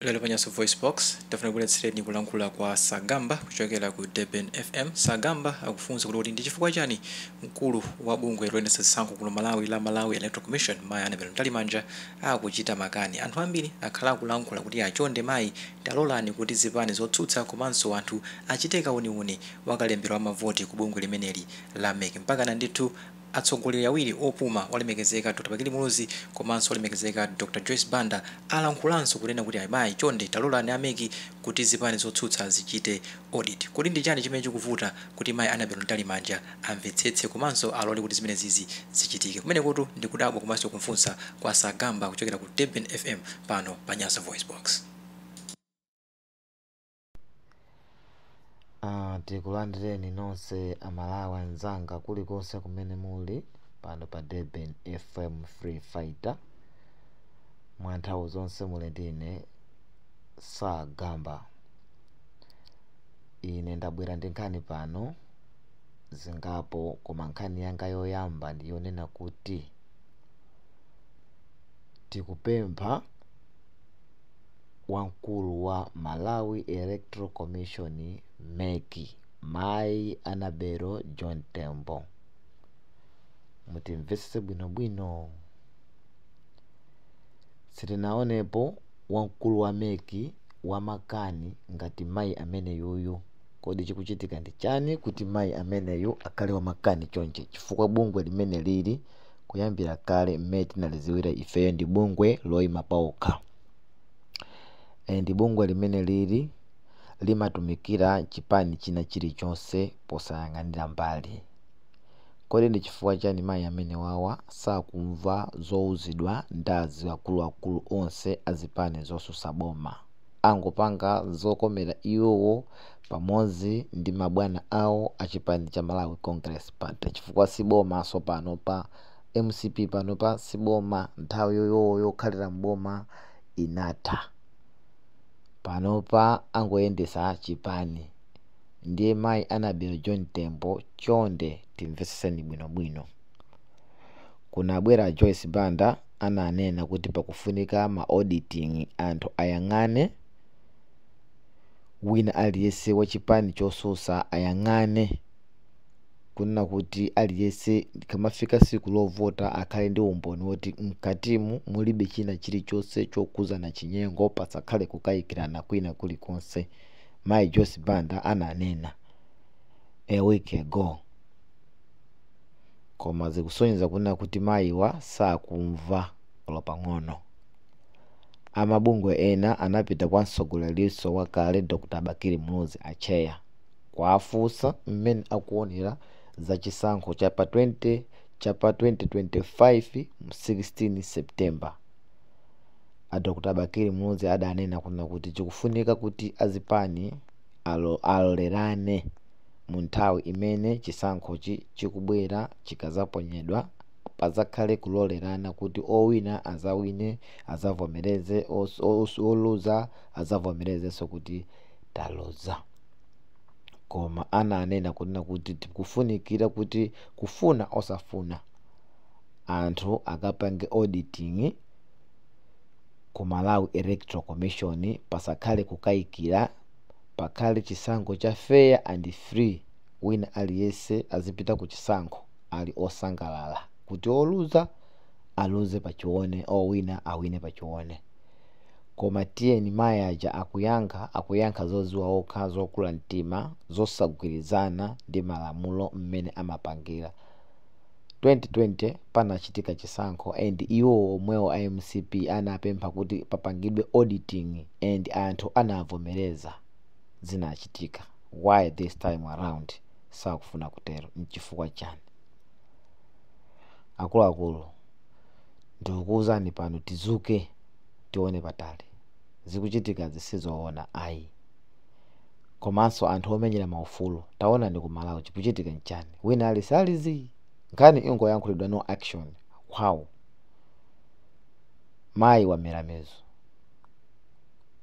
Lero pa Nyasa VoiceBox, tafuna kubweretsereni kulankhula kwa Sagamba kuchokera ku Durban FM. Sagamba akufunsa kuti kodi ndi chifukwa chani mkulu wa bungwe loyendetsa zisankho kuno Malawi la Malawi Electoral Commission, mayi Annabel Mtalimanja, akuchita makani. Anthu ambiri akhala akulankhula kuti achonde mayi, talolani kuti zipani zotsutsa komanso anthu achite kauniuni wa kalembera wa mavoti ku bungwe limeneli la MEC. Mpakana ndithu atsogoleri awiri opuma, olemekezeka Dr Bakili Muluzi komanso olemekezeka Dr Joyce Banda, alankhulanso kunena kuti amayi, chonde talolani a MEC kuti zipani zotsutsa zichite audit. Kodi ndi chani chimene chikuvuta kuti mayi Annabel Mtalimanja amvetsetse komanso alole kuti zimenezizi zichitike? Kumenekutu ndi kudabwa komanso kumfunsa kwa Sagamba kuchokera ku Durban FM pano pa Nyasa VoiceBox. Tikulandireni nonse Amalawi anzanga kulikonse kumene muli pano pa Durban FM Free Fighter. Mwa nthawi zonse muli ndine Sagamba. Ine ndabwera ndi nkhani pano zingapo, koma nkhani yanga yoyamba ndi yonena kuti tikupempha wamkulu wa Malawi Electoral Commission, MEC, mayi Annabel John Tembo, mutimvetsetse bwinobwino. Sitinaonepo wamkulu wa MEC wamakani ngati mayi ameneyuyu. Kodi chikuchitika ndi chani kuti mayi ameneyu akhale wamakani chonchi? Chifukwa bungwe limene lili kuyambira kale mmene tinaliziwira ifeyo ndi bungwe loyima paokha, ndi bungwe limene lili limatumikira chipani china chilichonse posayang'anira mbali. Kodi ndi chifukwa chani mayi amene wawa sakumva zouzidwa ndi akuluakulu onse azipani zosusa boma? Angopanga zokomera iwowo pamodzi ndi mabwana awo achipani cha Malawi Congress Party, chifukwa sibomaso pano pa MCP, pano pa siboma. Nthawi yoyowo yokhalira mboma inatha, panopa angoyendesa chipani. Ndiye mayi Annabel John Tembo, chonde timvetseseni bwinobwino. Kunabwera Joyce Banda, ananena kuti pakufunika ma auditing, anthu ayang'ane, wina aliyense wachipani chosusa ayang'ane kunena kuti aliyense kamafika siku lovota akhale ndi umboni woti mkatimu mulibe china chilichonse chokuzana chinyengo, pasakhale kukayikirana kwina kulikonse. Mayi Joyce Banda ananena a week ago, koma zikusonyeza kunena kuti mayiwa sakumva olo pang'ono. Amabungwe ena anapita kwa mtsogoleriso wakale Dr Bakili Muluzi, acheya, kuafunsa mmene akuonera za chisankho cha pa 20 cha pa 2025 mu 16 September. A Dr Bakili Muluzi adanena kunena kuti chikufunika kuti azipani alolerane mu nthawi imene chisankhochi chikubwera. Chikazaponyedwa pazakhale kulolerana kuti owina azawine, azavomereze, oluza azavomerezenso kuti taluza. Koma ananena kunena kuti tikufunikira kuti kufuna osafuna anthu akapange auditing ku Malawi Electoral Commission, pasakhale kukayikira, pakhale chisankho cha fair and free. Wina aliyense azipita ku chisankho ali osangalala, kuti oluza aluze pachione, owina awine pachione. Koma tiyeni, mayi aja akuyankha zoziwa okha, zokula mtima, zosagwirizana ndi malamulo mmene amapangira. 2020 panachitika chisankho and iwo omwewo a MCP anapempha kuti papangidwe auditing and anthu anavomereza, zinachitika. Why this time around sakufuna kutero? Nchifukwa chani? Akuluakulu, ndikukuwuzani pano, tizuke tione patali. Zikuchitika zisizoona ayi. Komanso anthu omenyera maufulu, taonani ku Malawi chikuchitika nchani? Wina ali salizi, nkhani ingoyankhulidwa, no action. Wow, mayi wamera mizu.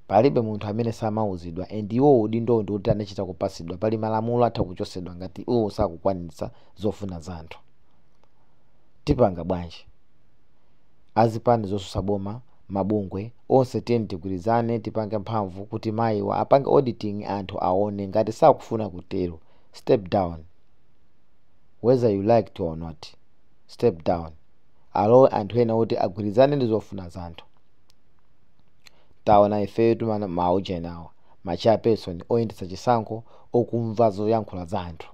Palibe munthu amene samauzidwa, and iwo udindo ndi kuti anachita kupasidwa. Pali malamulo, atha kuchosedwa ngati iwo sakukwanitsa zofuna za anthu. Tipanga bwanji? Azipani zosusa boma Mabungwe onse, tiyeni tigwirizane, tipange mphamvu kuti mayiwa apange auditing, anthu aone. Ngati sakufuna kutero, step down, whether you like to or not, step down, alowe anthu ena kuti agwirizane ndi zofuna za anthu. Taona ifeyo tumana maujenawa, ma chairperson oyendetsa chisankho okumva zoyankhula za anthu.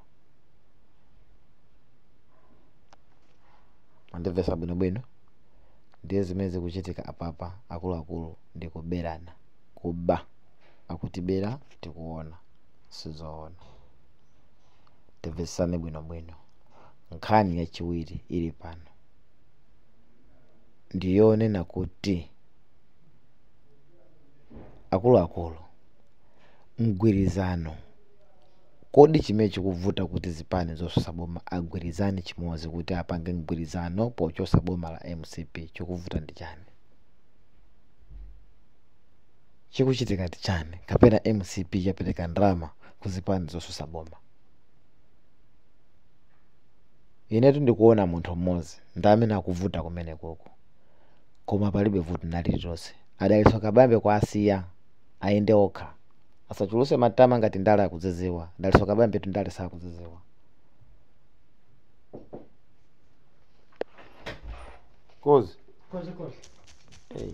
Mandimvetsa bwinobwino? Ndiye zimene zikuchitika apapa, akuluakulu, ndi kuberana, kuba. Akutibera, tikuona sizoona. Timvetsane bwinobwino. Nkhani yachiwiri ili pano ndiyonena kuti, akuluakulu, mgwirizano, kodi chimene chikuvuta kuti zipani zosusa boma agwirizane chimodzi kuti apange mgwirizano pochosa boma la MCP, chikuvuta ndi chani? Chikuchitika ndi chani? Kapena MCP yapereka ndalama ku zipani zosusa boma? Inetu ndikuona munthu mmodzi ndi amene akuvuta kumene koko, koma palibe vuto nalililonse. Adalitso Kabambe kwa asiya ayende okha, asachuluse matama ngati ndale akuziziwa. Dalitso Kabambe tu ndale sakuziziwa. Kozi. Kozi, kozi. Hey.